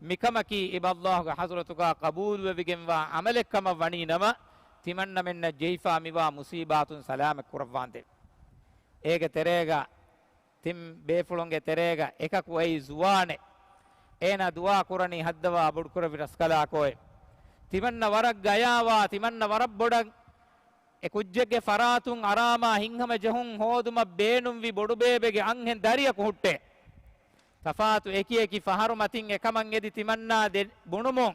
މިކަމަކީ، އިބަ އައްލާހުގެ ޙަޟްރަތުގަ ޤަބޫލުވެވިގެންވާ ޢަމަލެއްކަމަށް ވަނީ ނަމަ، ތިމަންނަމެންނަށް ޖެހިފާ މިވާ މުޞީބާތުން ސަލާމަތް ކުރައްވާނދޭ. އޭގެ ތެރޭގަ ތިން ބޭފުޅުންގެ ތެރޭގަ އެކަކު އެއީ ޒުވާނެއް. އޭނާ ދުޢާ ކުރަނީ ހައްދަވާ ބޮޑުކުރެއްވި ރަސްކަލާކޯއެ. ތިމަންނަ ވަރަށް ގަޔާވާ، ތިމަންނަ ވަރަށް ބޮޑަށް އެ ކުއްޖެއްގެ ފަރާތުން އަރާމާ ހިތްހަމަޖެހުން ހޯދުމަށް ބޭނުންވި ބޮޑުބޭބެގެ އަންހެން ދަރިޔަކު ހުއްޓޭ. ތަފާތު އެކި އެކި ފަހަރު މަތިން އެކަމަށް އެދި ތިމަންނާ ދެ-، ބުނުމުން،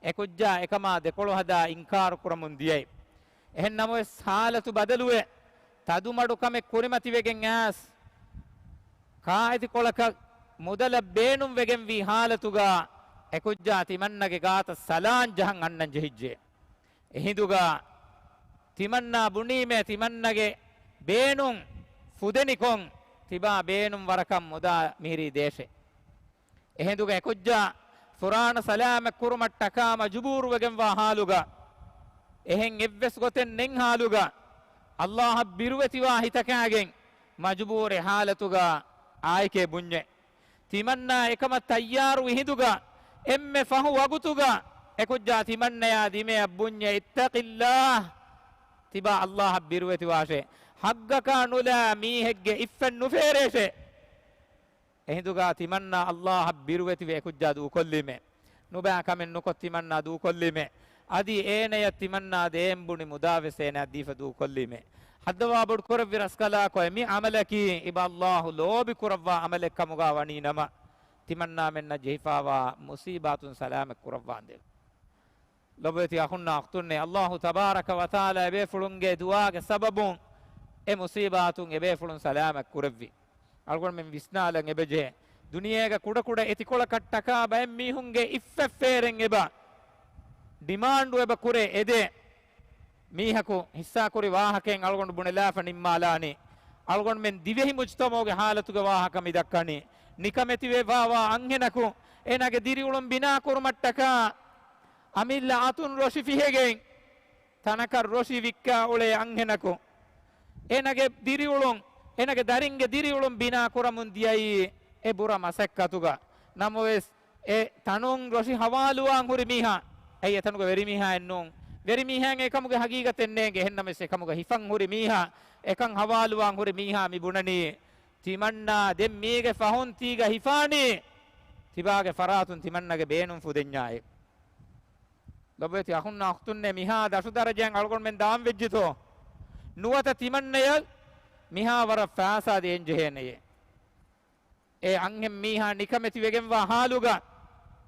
އެ ކުއްޖާ އެކަމާ ދެކޮޅު ހަދާ އިންކާރު ކުރަމުން ދިޔައީ. އެހެން ނަމަވެސް ހާލަތު ބަދަލުވެ، ތަދުމަޑުކަމެއް ކުރިމަތިވެގެން އައިސް، ކާއެތިކޮޅަކަށް މުދަލަށް ބޭނުންވެގެންވީ ހާލަތުގަ، އެ ކުއްޖާ ތިމަންނަގެ ގާތަށް ސަލާން ޖަހަން އަންނަން ޖެހިއްޖެ. އެހިނދުގަ ތިމަންނާ ބުނީމޭ ތިމަންނަގެ ބޭނުން ފުދެނިކޮށް، ތިބާ ބޭނުން ވަރަކަށް މުދާ މިހިރީ ދޭށޭ. އެހިނދުގަ އެކުއްޖާ ފުރާނަ ސަލާމަތް ކުރުމަށްޓަކާ މަޖުބޫރުވެގެންވާ ހާލުގަ، އެހެން އެއްވެސް ގޮތެއް ނެތް ހާލުގަ، އައްލާހަށް ބިރުވެތިވާ ހިތަކާގެން މަޖުބޫރު ހާލަތުގަ އާއެކޭ ބުންޏެ. ތިމަންނާ އެކަމަށް ތައްޔާރުވި ހިނދުގަ، އެންމެ ފަހު ވަގުތުގަ އެކުއްޖާ ތިމަންނަޔާ ދިމަޔަށް ބުންޏެ، اتق الله، ތިބާ އައްލާހަށް ބިރުވެތިވާށޭ. ޙައްޤަކާ ނުލާ މީހެއްގެ އިއްފަށް ނުފޭރޭށޭ. އެހިނދުގަ ތިމަންނާ އައްލާހަށް ބިރުވެތިވެ އެކުއްޖާ ދޫކޮށްލީމޭ. ނުބައި ކަމެއް ނުކޮށް ތިމަންނާ ދޫކޮށްލީމޭ. އަދި އޭނަޔަށް ތިމަންނާ ދޭން ބުނި މުދާވެސް އޭނަޔަށް ދީފަ ދޫކޮށްލީމޭ. ހައްދަވާ ބޮޑުކުރެއްވި ރަސްކަލާކޮ، މި ޢަމަލަކީ އިބަ އައްލާހު ލޯބި ކުރައްވާ ޢަމަލެއް ކަމުގަ ވަނީ ނަމަ، ތިމަންނާމެންނަށް ޖެހިފާވާ މުޞީބާތުން ސަލާމަތް ކުރައްވާނދޭ. ލޮބުވެތި އަޚުންނާ އުޚްތުންނޭ، އައްލާހު ތަބާރަކަ ވަތަޢާލާ އެބޭފުޅުންގެ ދުޢާގެ ސަބަބުން އެ މުޞީބާތުން އެބޭފުޅުން ސަލާމަތް ކުރެއްވި. އަޅުގަނޑުމެން ވިސްނާލަން އެބަޖެހޭ، ދުނިޔޭގަ ކުޑަކުޑަ އެތިކޮޅަކަށްޓަކާ ބައެއް މީހުންގެ އިއްފަށް ފޭރެން އެބަ ޑިމާންޑު އެބަ ކުރޭ އެދޭ. މީހަކު ހިއްސާކުރި ވާހަކައިން އަޅުގަނޑު ބުނެލާފަ ނިންމާލާނީ. އަޅުގަނޑުމެން ދިވެހި މުޖްތަމަޢުގެ ހާލަތުގެ ވާހަކަ މި ދައްކަނީ. ނިކަމެތިވެފާވާ އަންހެނަކު އޭނާގެ ދިރިއުޅުން ބިނާކުރުމަށްޓަކާ އަމިއްލަ އަތުން ރޮށި ފިހެގެން، ތަނަކަށް ރޮށި ވިއްކާ އުޅޭ އަންހެނަކު، އޭނަގެ ދިރިއުޅުން، އޭނަގެ ދަރިންގެ ދިރިއުޅުން ބިނާ ކުރަމުން ދިޔައީ އެ ބުރަ މަސައްކަތުގަ. ނަމަވެސް، އެ ތަނުން ރޮށި ހަވާލުވާން ހުރި މީހާ، އެއީ އެތަނުގެ ވެރިމީހާއެއް ނޫން. ވެރިމީހާއެއް އެކަމުގެ ހަގީގަތެއް ނޭނގެ. އެހެންނަމަވެސް، އެކަމުގަ ހިފަން ހުރި މީހާ، އެކަން ހަވާލުވާން ހުރި މީހާ މި ބުނަނީ، ތިމަންނާ ދެން މީގެ ފަހުން ތީގަ ހިފާނީ، ތިބާގެ ފަރާތުން ތިމަންނަގެ ބޭނުން ފުދެންޏާއޭ. ލޮބުވެތި އަޚުންނާ އުޚްތުންނޭ، މިހާ ދަށު ދަރަޖައިން އަޅުގަނޑުމެން ދާން ވެއްޖެތޯ؟ ނުވަތަ ތިމަންނަޔަށް މިހާ ވަރަށް ފައިސާ ދޭން ޖެހޭނެޔޭ. އެ އަންހެން މީހާ ނިކަމެތިވެގެންވާ ހާލުގަ،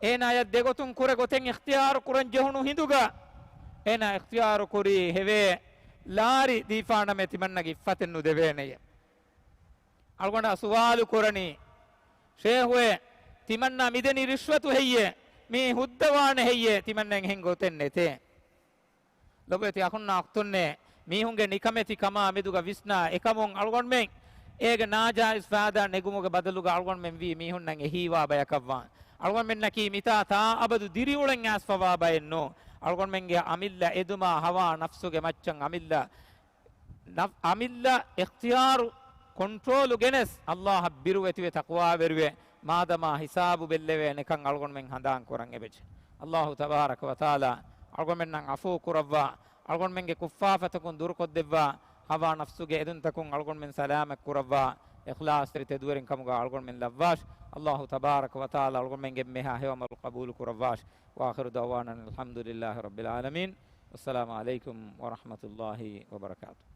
އޭނާޔަށް ދެގޮތުން ކުރެ ގޮތެއް އިޚްތިޔާރު ކުރަން ޖެހުނު ހިނދުގަ، އޭނާ އިޚްތިޔާރު ކުރީ ހެވޭ ލާރި ދީފާނަމޭ ތިމަންނަގެ އިއްފަތެއް ނުދެވޭނެޔޭ. އަޅުގަނޑާ ސުވާލު ކުރަނީ، ޝޭހުއޭ، ތިމަންނާ މިދެނީ ރިޝްވަތު ހެއްޔޭ؟ މީ ހުއްދަވާނެ ހެއްޔޭ؟ ތިމަންނައަށް އެހެން ގޮތެއް ނެތޭ. ލޮބުވެތި އަޚުންނާ އުޚްތުންނޭ، މީހުންގެ ނިކަމެތި ކަމާ މެދުގަ ވިސްނާ އެކަމުން އަޅުގަނޑުމެން އޭގެ ނާޖާއިޒް ފައިދާ ނެގުމުގެ ބަދަލުގަ އަޅުގަނޑުމެން ވީ މީހުންނަށް އެހީވާ ބަޔަކަށްވާން. އަޅުގަނޑުމެންނަކީ މިތާ ތާ އަބަދު ދިރިއުޅެން އައިސްފަވާ ބައެއް ނޫން. އަޅުގަނޑުމެންގެ އަމިއްލަ އެދުމާ ހަވާ ނަފްސުގެ މައްޗަށް އަމިއްލަ ނަފް-، އަމިއްލަ އިޚްތިޔާރު ކޮންޓްރޯލު ގެނެސް، އައްލާހަށް ބިރުވެތިވެ ތަޤްވާވެރިވެ، މާދަމާ ހިސާބު ބެއްލެވޭނެކަން އަޅުގަނޑުމެން ހަނދާން ކުރަން އެބަޖެ. އައްލާހު ތަބާރަކަ ވަތަޢާލާ އަޅުގަނޑުމެންނަށް ޢަފޫ ކުރައްވާ، އަޅުގަނޑުމެންގެ ކުށްފާފަތަކުން ދުރުކޮށްދެއްވާ، ހަވާ ނަފްސުގެ އެދުންތަކުން އަޅުގަނޑުމެން ސަލާމަތް ކުރައްވާ، އިޚްލާޞްތެރި ތެދުވެރިން ކަމުގަ އަޅުގަނޑުމެން ލައްވާށި. އައްލާހު ތަބާރަކަ ވަތަޢާލާ އަޅުގަނޑުމެންގެ އެންމެހާ ހެޔޮ ޢަމަލު ޤަބޫލު ކުރައްވާށި. وآخر دعوانا أن الحمد لله رب العالمين. والسلام عليكم ورحمة الله وبركاته.